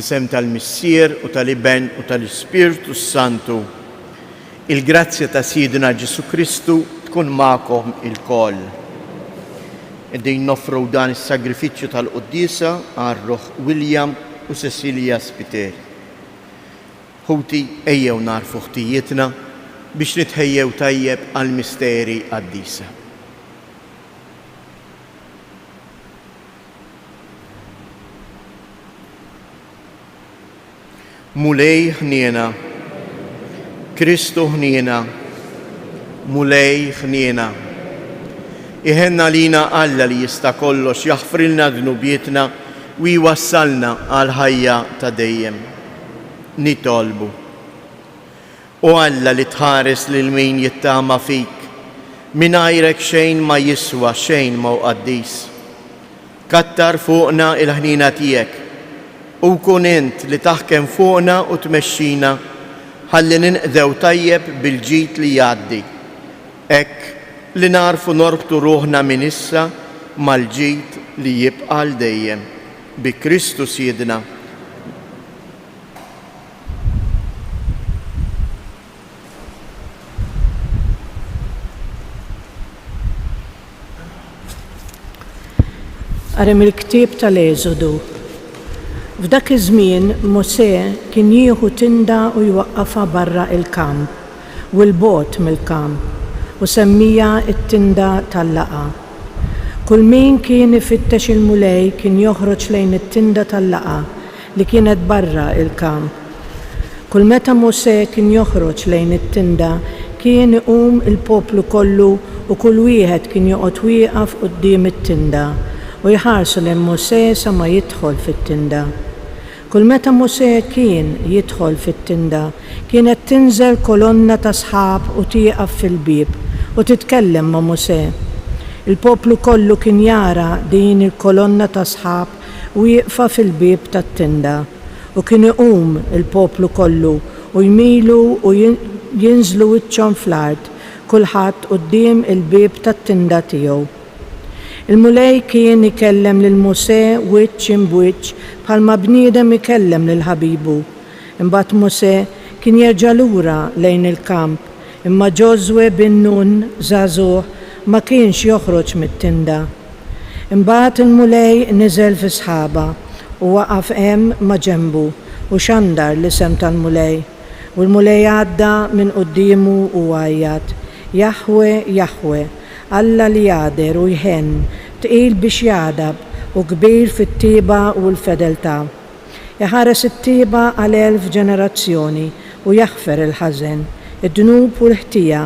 Fl-isem tal-Missier u tal-Iben u tal-Ispirtu s-Santu, il-grazzja ta' Sidna Ġesù Kristu tkun magħkom ilkoll. Qegħdin noffru dan is-sagrifiċċju tal-quddiesa għal ruħ William u Cecilia Spiteri. Ħuti, ejjew nagħrfu ħtijietna biex nitħejjew tajjeb għall-misteri qaddisa. Mulej ħniena. Kristu ħniena. Mulej ħniena. Iħenn għalina Alla li jista' kollox jaħfrilna dnubietna u jwassalna għall-ħajja ta' dejjem. Nitolbu. O Alla li tħares lil min jittama fik, mingħajrek xejn ma jiswa, xejn ma hu qaddis. Kattar fuqna il-ħniena tiegħek, u kun int li taħkem fuqna u tmexxina ħalli ninqdew tajjeb bil-ġid li jgħaddi, hekk li nagħrfu norbtu ruħna minn issa mal-ġid li jibqa' għal dejjem. Bi Kristu Sidna. Qari mill-ktieb tal-Eżodu. F'dak iż-żmien Mosè kien jieħu tinda u jwaqqafha barra l-kamp, u 'l bogħod mill-kamp, u semmiha t-tinda tal-laqgħa. Kull min kien ifittex il-Mulej kien joħroġ lejn it-tinda tal-laqgħa li kienet barra l-kamp. Kull meta Mosè kien joħroġ lejn it-tinda, kien iqum il-poplu kollu u kull wieħed kien joqgħod wieqaf quddiem it-tinda, u jħarsu lejn Mosè sa ma jidħol fit-tinda. Kull meta Mosè kien jidħol fit-tinda, kienet tinżel kolonna ta' sħab u tieqaf fil-bieb u titkellem ma' Mosè. Il-poplu kollu kien jara din il-kolonna ta' sħab wieqfa fil-bieb tat-tinda, u kien iqum il-poplu kollu u jmilu u jinżlu wiċċhom fl-art, kulħadd quddiem il-bieb tat-tinda tiegħu. Il-Mulej kien ikellem lil Mosè wiċċ imb'wiċċ bħalma bniedem ikellem lil ħabibu. Imbagħad Mosè kien jerġa' lura lejn il-kamp, imma Ġożwè bin Nun, żagħżugħ, ma kienx joħroġ mit-tinda. Imbagħad il-Mulej niżel fi sħaba u waqaf hemm maġenbu u xandar l-isem tal-Mulej. U l-Mulej għadda minn quddiemu u għajjat, Jaħwe, Jaħwe, Alla li jagħder u jħenn, tqil biex jagħdab u kbir fit-tjieba u l-fedeltà. Iħares it-tjieba għal elf ġenerazzjoni u jaħfer il-ħażen, id-dnub u l-ħtija,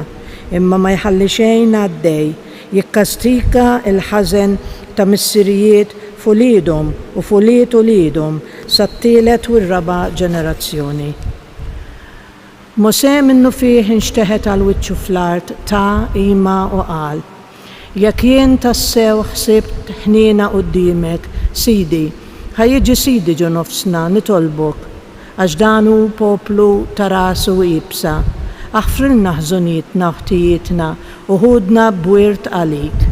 imma ma jħalli xejn għaddej, jikkastika l-ħażen ta' missirijiet f'uliedhom u f'ulied uliedhom sat-tielet u r-raba' ġenerazzjoni. Mosè minnufih inxteħet għal wiċċu fl-art ta qima u qal, Jekk jien tassew ħsibt ħniena quddiemek, Sidi, ħa jiġi Sidi ġo nofsna, nitolbok, għax dan hu poplu ta' rasu iebsa, aħfrilna ħżunietna u ħtijietna u ħudna b'wirt għalik.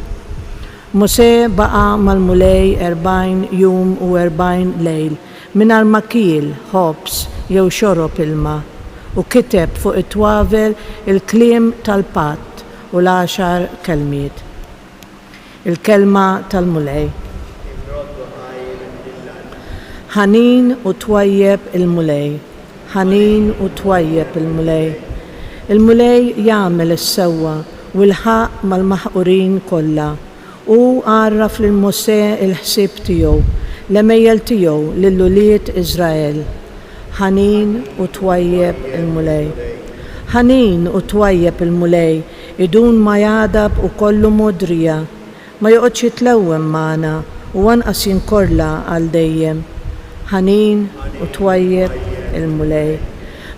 Mosè baqa' mal-Mulej 40 jum u 40 lejl mingħajr ma kiel ħobż jew xorob ilma, u kiteb fuq it-twavel il-kliem tal-patt u l-għaxar kelmiet. Il-Kelma tal-Mulej. Inroddu ħajr lil Alla. Ħanin u twajjeb il-Mulej, ħanin u twajjeb il-Mulej. Il-Mulej jagħmel is-sewwa u l-ħaqq mal-maħqurin kollha. Hu għarraf lil Mosè l-ħsieb tiegħu, l-għemejjel tiegħu lil ulied Iżrael. Ħanin u twajjeb il-Mulej. Ħanin u twajjeb il-Mulej, idun ma jagħdab u kollu mogħdrija. Ma joqgħodx jitlewwem magħna u anqas jinkorla għal dejjem. Ħanin u twajjeb il-Mulej.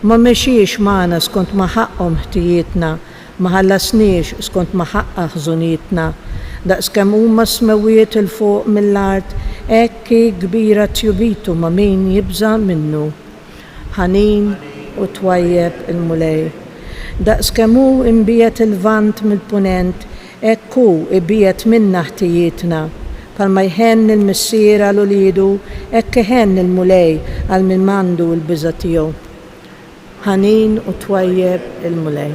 Ma mexiex magħna skont ma ħaqqhom ħtijietna, Ma ħallasniex skont ma ħaqqha ħżunietna. Daqskemm huma s-smewwiet 'il fuq mill-art, hekk hi kbira tjubitu ma' min jibża' minnu. Ħanin u twajjeb il-Mulej. Daqskemm hu imbiegħed il-Lvant mill-Punent, hekk hu ibiegħed minna ħtijietna. Bħalma jħenn il-missier għal uliedu, hekk iħenn il-Mulej għal min għandu l-biża' tiegħu. Ħanin u twajjeb il-Mulej.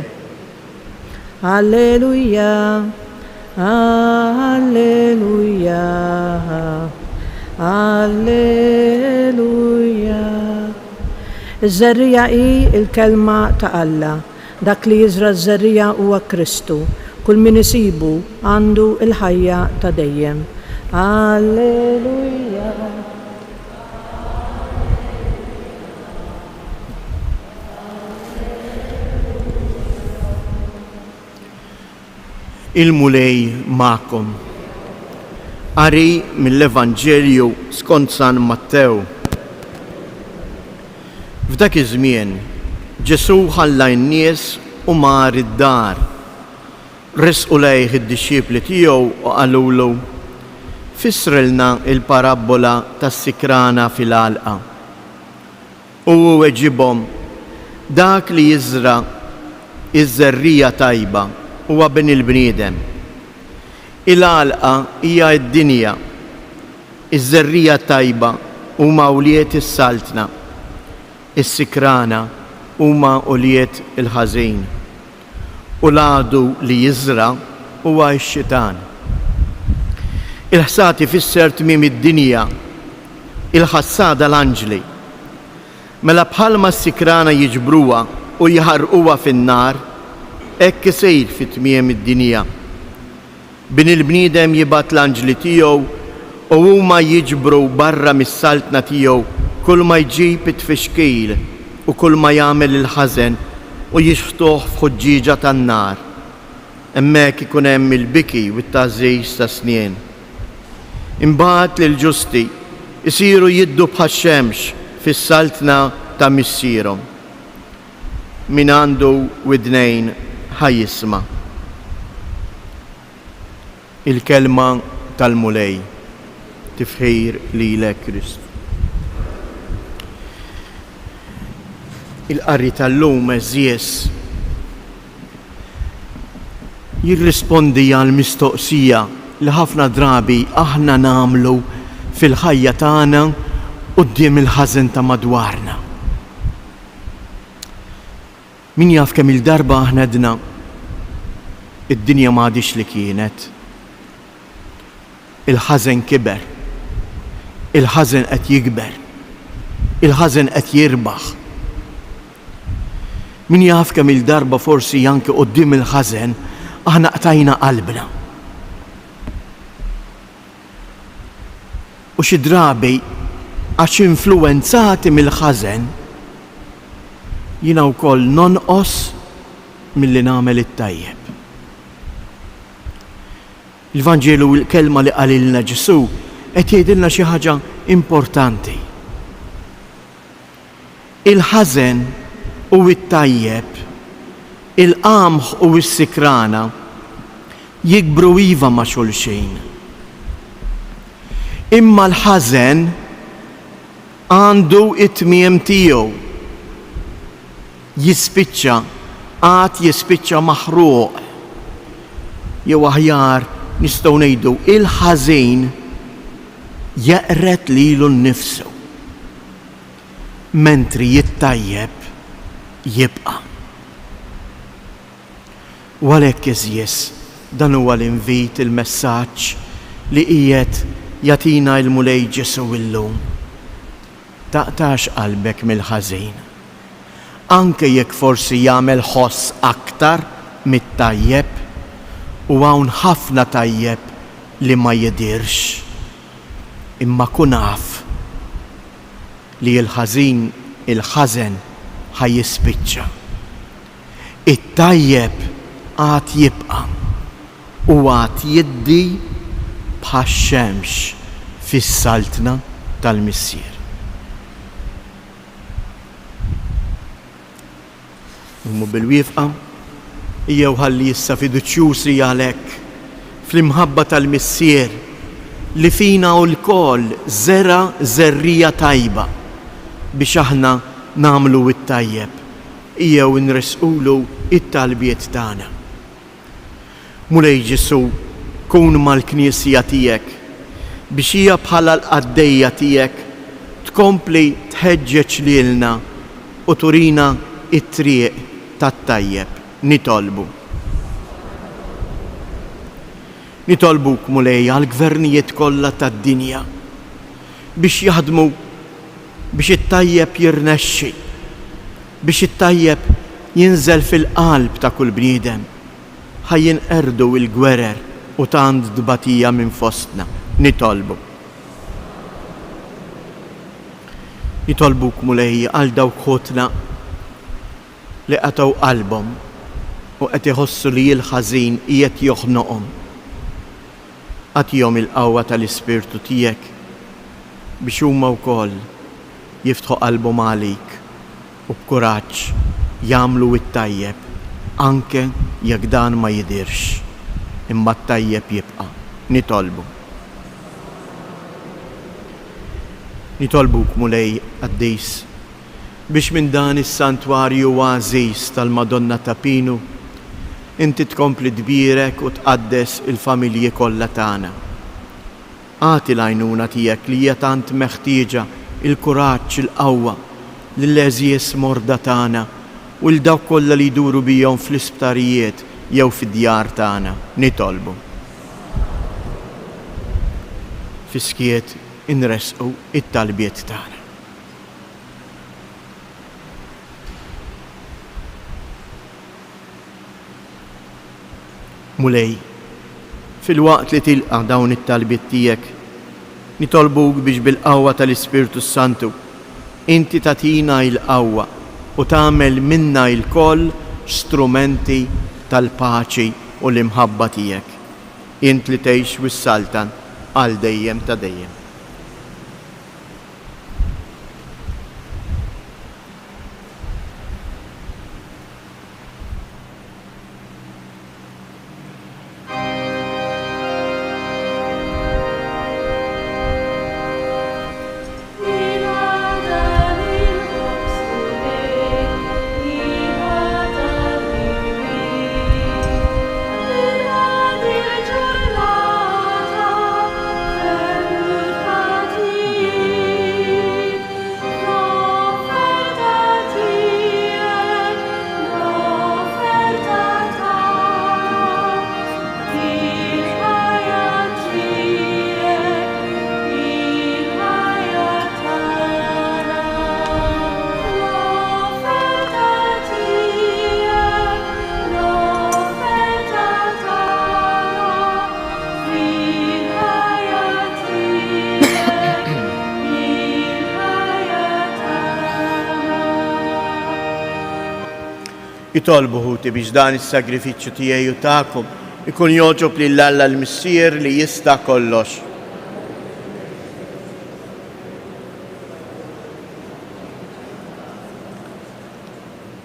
Alleluja, Alleluja, Alleluja. Iż-żerriegħa hi l-Kelma ta' Alla. Dak li jiżra' ż-żerriegħa huwa Kristu. Kull min isibu għandu l-ħajja ta' dejjem. Alleluja. Il-Mulej magħkom. Qari mill-Evanġelju skont San Mattew. F'dak iż-żmien, Ġesù ħalla n-nies u mar id-dar. Resqu lejh id-dixxipli tiegħu u qalulu, Fissrilna l-parabbola tas-sikrana fil-għalqa. U hu weġibhom, Dak li jiżra' ż-żerriegħa tajba huwa Bin il-bniedem. Il-għalqa hija d-dinja. Iż-żerriegħa tajba huma wlied is-Saltna. Is-sikrana huma ulied il-Ħażin. U l-għadu li jiżra' huwa x-Xitan. Il-ħsad ifisser tmiem id-dinja, il-ħassada l-anġli. Mela bħalma s-sikrana jiġbruha u jħarrquha fin-nar, hekk isir fi tmiem id-dinja. Bin il-bniedem jibgħat l-anġli tiegħu u huma jiġbru barra mis-saltna tiegħu kulma jġib it-tfixkil u kulma jagħmel il-ħażen u jixħtuh f'ħuġġieġa tan-nar. Hemmhekk ikun hemm il-biki u t-tgħażżiż tas-snien. Imbagħad l-ġusti jsiru jiddu bħax-xemx fis-saltna ta' Missierhom. Min għandu widnejn ħa jisma'. Il-Kelma tal-Mulej. Tifħir lilek Kristu. Il-qari tal-lum għeżież jirrispondi għal mistoqsija li ħafna drabi aħna nagħmlu fil-ħajja tagħna quddiem il-ħażen ta' madwarna. Min jaf kemm-il darba aħna għedna, Id-dinja ma għadhiex li kienet. Il-ħażen kiber. Il-ħażen qed jikber. Il-ħażen qed jirbaħ. Min jaf kemm-il darba forsi anke quddiem il-ħażen aħna qtajna qalbna. U xi drabi għax influwenzati mill-ħażen, jiena wkoll nonqos milli nagħmel it-tajjeb. Il-Vanġelu u l-kelma li qalilna Ġesù qed jgħidilna xi ħaġa importanti. Il-ħażen u t-tajjeb, il-qamħ u s-sikrana jikbru iva ma' xulxin. Imma l-ħażen għandu t-tmiem tiegħu. Jispiċċa, għad jispiċċa maħruq. Jew aħjar nistgħu ngħidu il-ħażin jeqred lilu nnifsu. Mentri it-tajjeb jibqa'. U għalhekk għeżież, dan huwa l-invit, il-messaġġ li qiegħed jagħtina l-Mulej Ġesù illum. Taqtax qalbek mill-ħażin. Anke jekk forsi jagħmel ħoss aktar mit-tajjeb, u hawn ħafna tajjeb li ma jidhirx. Imma kun af li l-ħażin, il-ħażen ħa jispiċċa. It-tajjeb għad jibqa' u għad jiddi bħax-xemx fis-saltna tal-Missier. Qumu bil-wieqfa, jew ħalli issa fiduċjużi għalhekk fl-imħabba tal-Missier li fina lkoll żera' żerriegħa tajba biex aħna nagħmlu t-tajjeb, jew inressqulu t-talbiet tagħna. Mulej Ġesù, kun mal-Knisja tiegħek. biex hija bħala l-qaddejja tiegħek tkompli tħeġġeġ lilna u turina t-triq tat-tajjeb. Nitolbu. Nitolbuk, Mulej, għall-gvernijiet kollha tad-dinja biex jaħdmu biex it-tajjeb jirnexxi, biex it-tajjeb jinżel fil-qalb ta' kull bniedem. Ħa jinqerdu l-gwerer u tant tbatija minn fostna. Nitolbu. Nitolbuk, Mulej, għal dawk ħutna li qatgħu qalbhom u qed iħossu li l-ħażin qiegħed joħnoqhom. Agħtihom il-qawwa tal-Ispirtu tiegħek biex huma wkoll jiftħu qalbhom għalik u b'kuraġġ jagħmlu t-tajjeb anke jekk dan ma jidhirx, imma t-tajjeb jibqa'. Nitolbu. Nitolbuk, Mulej qaddis, biex minn dan is-santwarju għażiż tal-Madonna ta' Pinu, inti tkompli tbierek u tqaddes il-familji kollha tagħna. Agħti l-għajnuna tiegħek li hija tant meħtieġa, il-kuraġġ, il-qawwa, lill-għeżież morda tagħna u 'l dawk kollha li jduru bihom fl-isptarijiet jew fid-djar tagħna. Nitolbu. Fis-skiet inressqu t-talbiet tagħna. Mulej, filwaqt li tilqa' dawn it-talbiet tiegħek, nitolbuk biex bil-qawwa tal-Ispirtu s-Santu, inti tagħtina l-qawwa u tagħmel minna lkoll strumenti tal-paċi u l-imħabba tiegħek, int li tgħix u ssaltan għal dejjem ta' dejjem. Itolbu ħuti biex dan is-sagrifiċċju tiegħi u tagħkom ikun jogħġob lil Alla l-Missier li jista' kollox.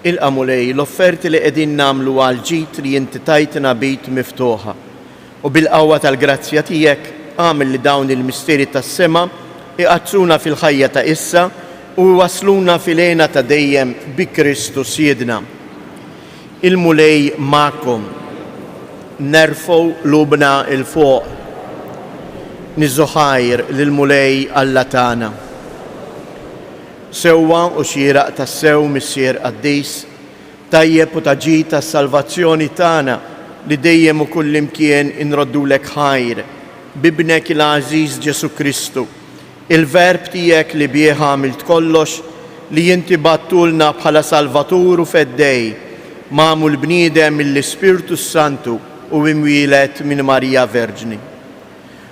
Ilqa' Mulej l-offerti li qegħdin nagħmlu għall-ġid li inti tajtna b'id miftuħa. U bil-qawwa tal-grazzja tiegħek agħmel li dawn il-misteri tas-sema iqaddsuna fil-ħajja ta' issa u jwassluna fil-hena ta' dejjem bi Kristu Sidna. Il-Mulej magħkom. Nerfgħu qlubna 'l fuq. Niżżu ħajr lill-Mulej Alla tagħna. Sewwa u xieraq tassew, Missier qaddis, Tajjeb u ta' ġid għas-salvazzjoni tagħna li dejjem u kullimkien inroddulek ħajr, b'Ibnek il-għażiż Ġesù Kristu, il-Verb tiegħek li bih għamilt kollox, li inti bgħattulna bħala Salvatur u Feddej, magħmul bniedem mill-Ispirtu s-Santu u imwieled minn Marija Verġni.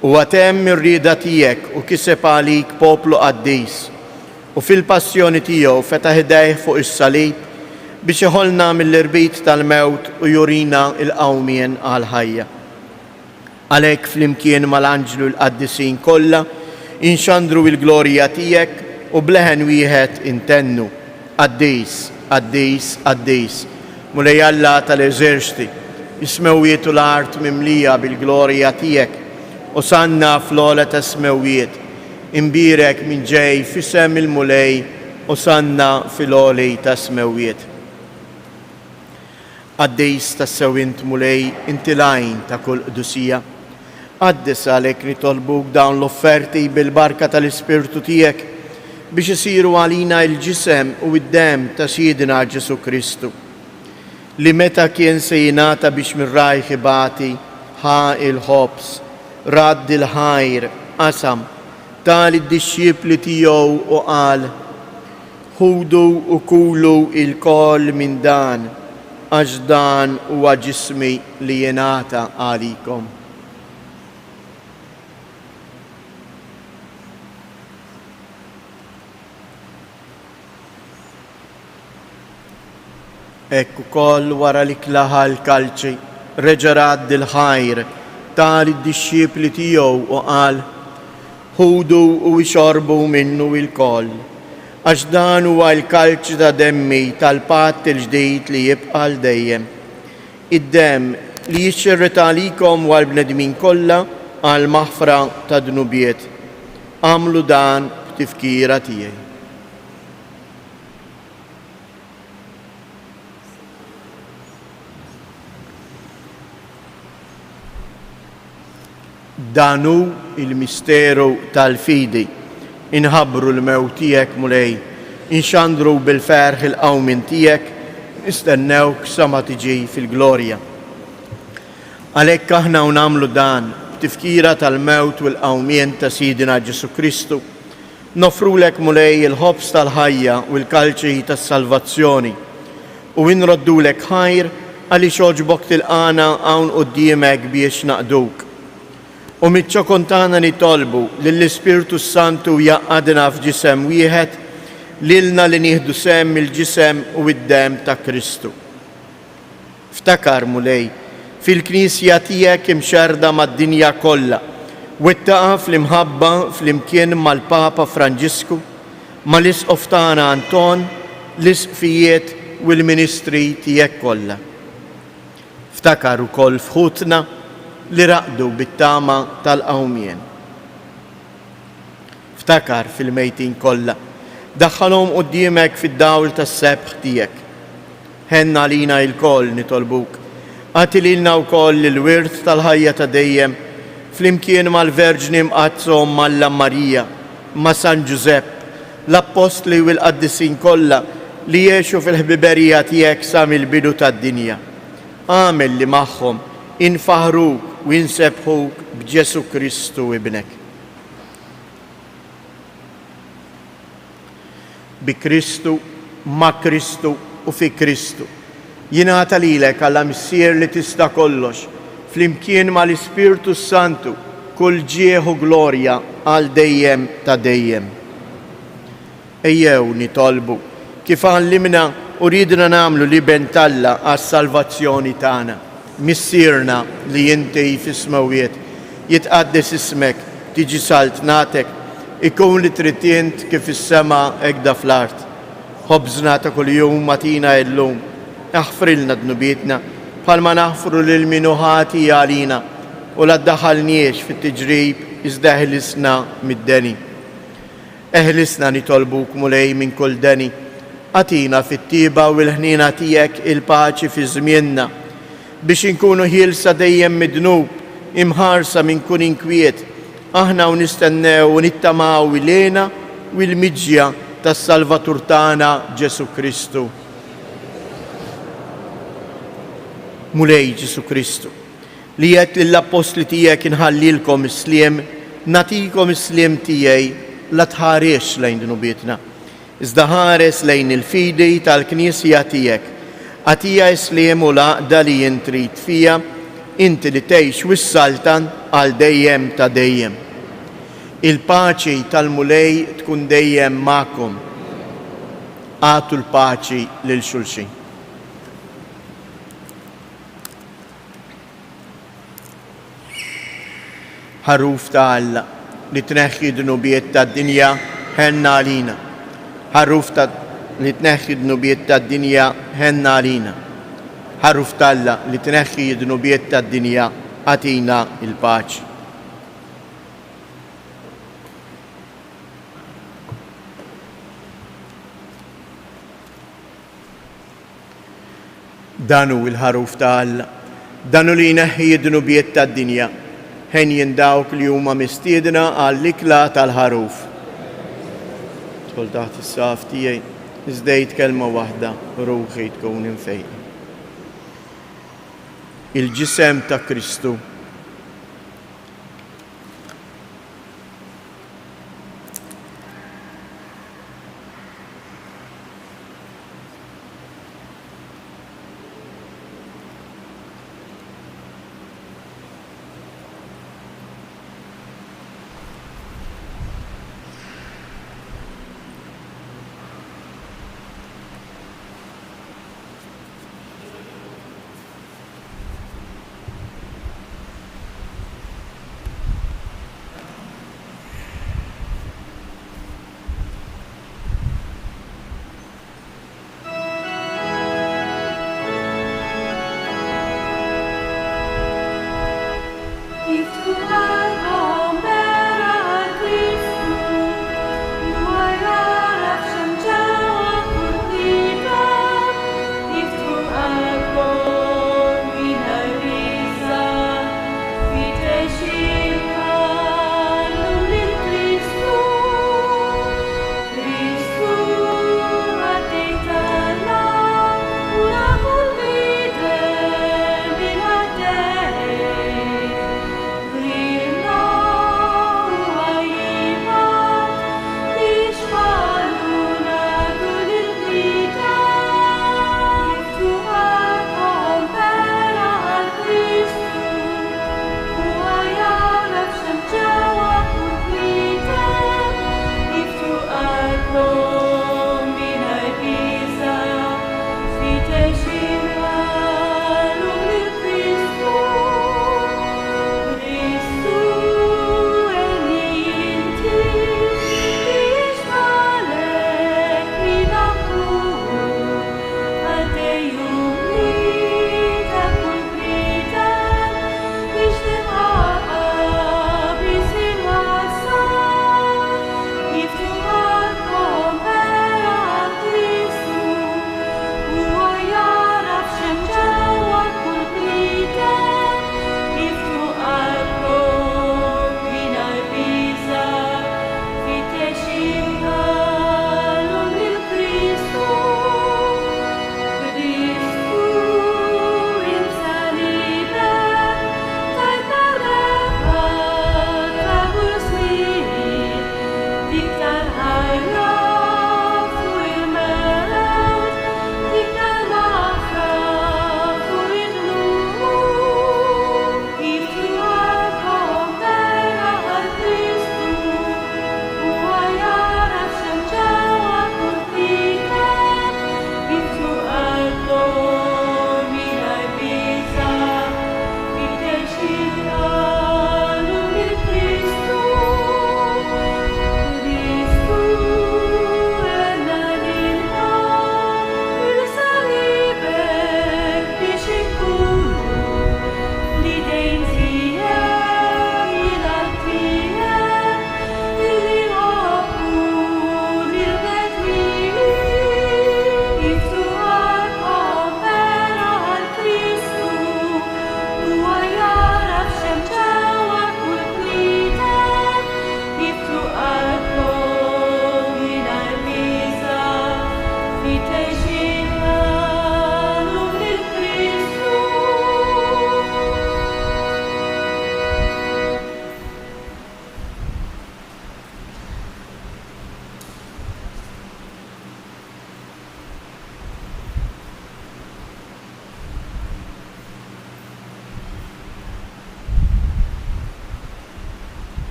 Huwa temm ir-rieda tiegħek u kiseb għalik poplu qaddis, u fil-passjoni tiegħu fetaħ idejh fuq is-salib biex iħollna mill-irbit tal-mewt u jurina l-qawmien għall-ħajja. Għalhekk flimkien mal-anġli u l-qaddisin kollha inxandru l-glorja tiegħek u b'leħen wieħed intennu, Qaddis, qaddis, qaddis, Mulej Alla tal-eżerċti, is-smewwiet u l-art mimlija bil-glorja tiegħek, Osanna fl-ogħla tas-smewwiet. Imbierek min ġej f'isem il-Mulej, Osanna fil-għoli tas-smewwiet. Qaddis tassew int, Mulej, inti l-għajn ta' kull qdusija. Qaddis għalhekk nitolbuk dawn l-offerti bil-barka tal-Ispirtu tiegħek biex isiru għalina l-ġisem u d-demm ta' Sidna Ġesù Kristu, li meta kien se jingħata biex minn rajh ibati, ħa l-ħobż, radd il-ħajr, qasam, ta lid-dixxipli tiegħu u qal, Ħudu u kulu ilkoll minn dan, għax dan huwa ġismi li jingħata għalikom. Hekk ukoll wara li klaħa l-kalċi, reġa' radd il-ħajr, ta lid-dixxipli tiegħu u qal, Ħudu u ixorbu minnu ilkoll, għax dan huwa l-kalċi ta' demmi tal-patt il-ġdid li jibqa' għal dejjem. Id-demm li jixxerred għalikom u għall-bnedmin kollha għall-maħfra tad-dnubiet. Agħmlu dan b'tifkira tiegħi. Dan hu l-misteru tal-fidi. Inħabbru l-mewt tiegħek, Mulej, inxandru bil-ferħ il-qawmien tiegħek, nistennewk sa ma tiġi fil-glorja. Għalhekk aħna u nagħmlu dan, b'tifkira tal-mewt u l-qawmien ta' Sidna Ġesù Kristu, noffrulek, Mulej, il-ħobż tal-ħajja u l-kalċi tas-salvazzjoni, u inroddulek ħajr għaliex għoġbok tilqagħna hawn quddiemek biex naqduk. U miċ-ċokon tagħna nitolbu lill-Ispirtu s-Santu jgħaqqadna f'ġisem wieħed, lilna li nieħdu sehem mill-ġisem u d-demm ta' Kristu. Ftakar, Mulej, fil-Knisja tiegħek imxerrda mad-dinja kollha, wettaqha fl-imħabba flimkien mal-Papa Franġisku, mal-Isqof tagħna Anton, l-Isqfijiet u l-ministri tiegħek kollha. Ftakar ukoll f'ħutna li raqdu bit-tama tal-qawmien. Ftakar fil-mejtin kollha. Daħħalhom quddiemek fid-dawl tas-sebħ tiegħek. Ħenn għalina ilkoll, nitolbuk. Agħti lilna wkoll il-wirt tal-ħajja ta' dejjem, flimkien mal-Verġni Mqaddsa Omm Alla Marija, ma' San Ġużepp, l-Appostli u l-qaddisin kollha li għexu fil-ħbiberija tiegħek sa mill-bidu tad-dinja. Agħmel li magħhom infaħħruk u insebbħuk b'Ġesù Kristu Ibnek. Bi Kristu, ma' Kristu u fi Kristu. Jingħata lilek, Alla Missier li tista' kollox, flimkien ma' l-Ispirtu s-Santu, kull ġieħ u glorja għal dejjem ta' dejjem. Ejjew nitolbu, kif għallimna u riedna nagħmlu l-Iben t'Alla għas-salvazzjoni tagħna. Missierna li inti fis-smewwiet, jitqaddes ismek, tiġi saltnatek, ikun li trid int kif fis-sema hekda fl-art. Ħobżna ta' kuljum agħtina illum. Aħfrilna dnubietna, bħalma naħfru lil min hu ħati għalina, u la ddaħħalniex fit-tiġrib iżda eħlisna mid-deni. Eħlisna nitolbuk, Mulej, minn kull deni. Agħtina fit-tjieba u l-ħniena tiegħek il-paċi fi żmienna, biex inkunu ħielsa dejjem mid-dnub, imħarsa minn kull inkwiet, aħna u nistennew u nittamaw il-hena u l-miġja tas-Salvatur tagħna Ġesù Kristu. Mulej Ġesù Kristu, li għedt lill-appostli tiegħek inħallilkom is-sliem, nagħtikom is-sliem tiegħi, la tħaresx lejn dnubietna, iżda ħares lejn il-fidi tal-Knisja tiegħek. Agħtiha s-sliem u l-għaqda li int trid fiha, inti li tgħix u ssaltan għal dejjem ta' dejjem. Il-paċi tal-Mulej tkun dejjem magħkom. Agħtu l-paċi lil xulxin. Ħaruf ta' Alla, li tneħħi d-dnubiet tad-dinja, ħenn għalina. Ħaruf ta' li tneħħi d-dnubiet tad-dinja, ħenn għalina. Ħaruf t'Alla, li tneħħi d-dnubiet tad-dinja, agħtina l-paċi. Dan hu l-Ħaruf ta' Alla, dan hu li jneħħi d-dnubiet tad-dinja. Henjin dawk li huma mistiedna għall-ikla tal-Ħaruf. Idħol taħt is-saqaf tiegħi, iżda għid kelma waħda, ruħi tkun imfejqa. Il-ġisem ta' Kristu.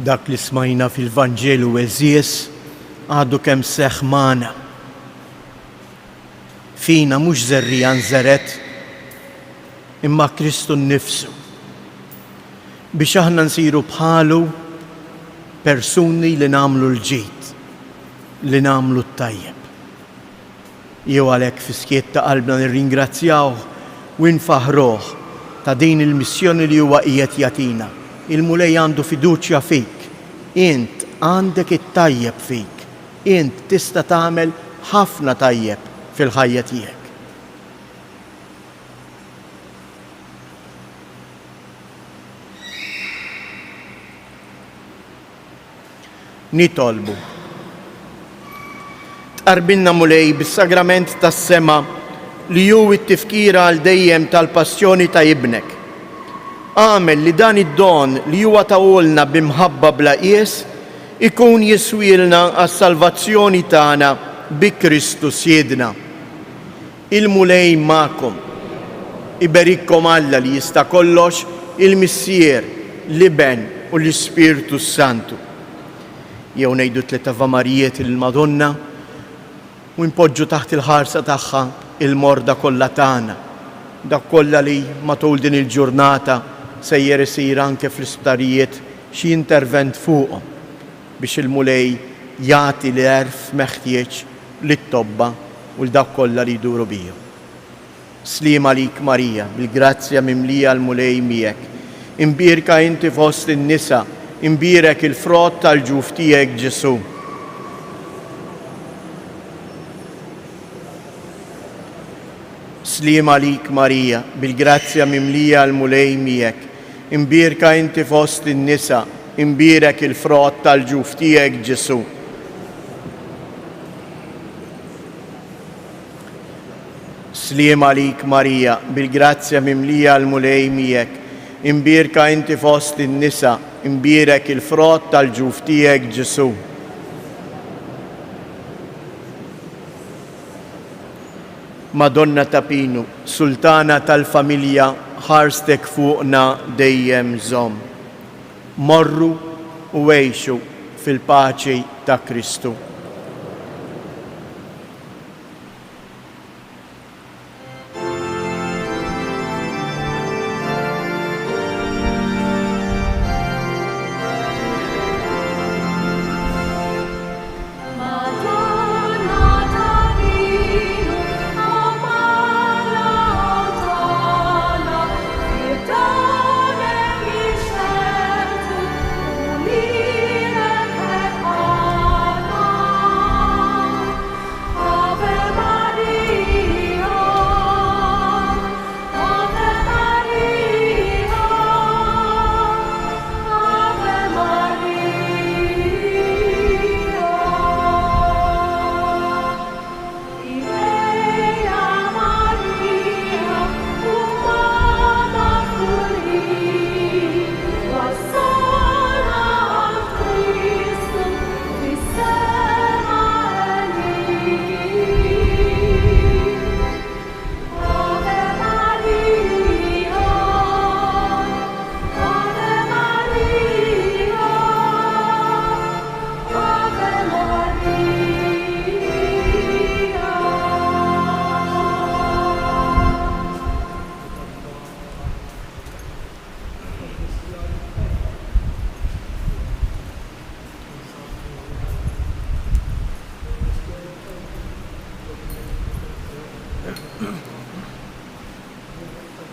Dak li smajna fil-Vanġelu għeżież għadu kemm seħħ magħna. Fina mhux żerriegħa nżergħet, imma Kristu nnifsu. Biex aħna nsiru bħalu persuni li nagħmlu l-ġid, li nagħmlu t-tajjeb. Jew għalhekk fis-skiet ta' qalbna nirringrazzjawh u nfaħħruh ta' din il-missjoni li huwa qiegħed jagħtina. Il-Mulej għandu fiduċja fik. Int għandek it-tajjeb fik. Int tista' tagħmel ħafna tajjeb fil-ħajja tiegħek. Nitolbu. Tqarbilna Mulej bis-sagrament tas-sema li hu t-tifkira għal dejjem tal-passjoni ta' Ibnek. Agħmel li dan id-don li huwa tahulna bi mħabba bla qies ikun jiswielna għas-salvazzjoni tagħna bi Kristu Sidna. Il-Mulej magħkom. Iberikkom Alla li jista' kollox, il-Missier, l-Iben u l-Ispirtu s-Santu. Jew ngħidu tlett Avamarijiet lill-Madonna u npoġġu taħt il-ħarsa tagħha il-morda kollha tagħna, dak kollha li matul din il-ġurnata sejjer isir anke fl-isptarijiet xi intervent fuqhom biex il-Mulej jagħti l-għerf meħtieġ lit-tobba u 'l dawk kollha li jduru bihom. Sliem għalik Marija, bil-grazzja mimlija l-Mulej miegħek. Imbierka inti fost in-nisa, imbierek il-frott tal-ġuf tiegħek Ġesù. Sliem għalik Marija, bil-grazzja mimlija l-Mulej miegħek. Imbierka inti fost in-nisa, imbierek il-frott tal-ġuf tiegħek Ġesù. Sliem għalik Marija, bil-grazzja mimlija l-Mulej miegħek. Imbierka inti fost in-nisa, imbierek il-frott tal-ġuf tiegħek Ġesù. Madonna ta' Pinu, Sultana tal-familja, ħarstek fuqna dejjem żomm. Morru u għixu fil-paċi ta' Kristu. Madonna ta' Pinu, Amala tagħna, fid-dawl jixxertu u lilek ħerqana. Ave Maria, Ave Maria, Ave Maria. Idejja Marija u magħna f'kull ħin, wassalna għand Kristu fis-sema għenin. Ave Maria, Ave Maria, Ave Maria.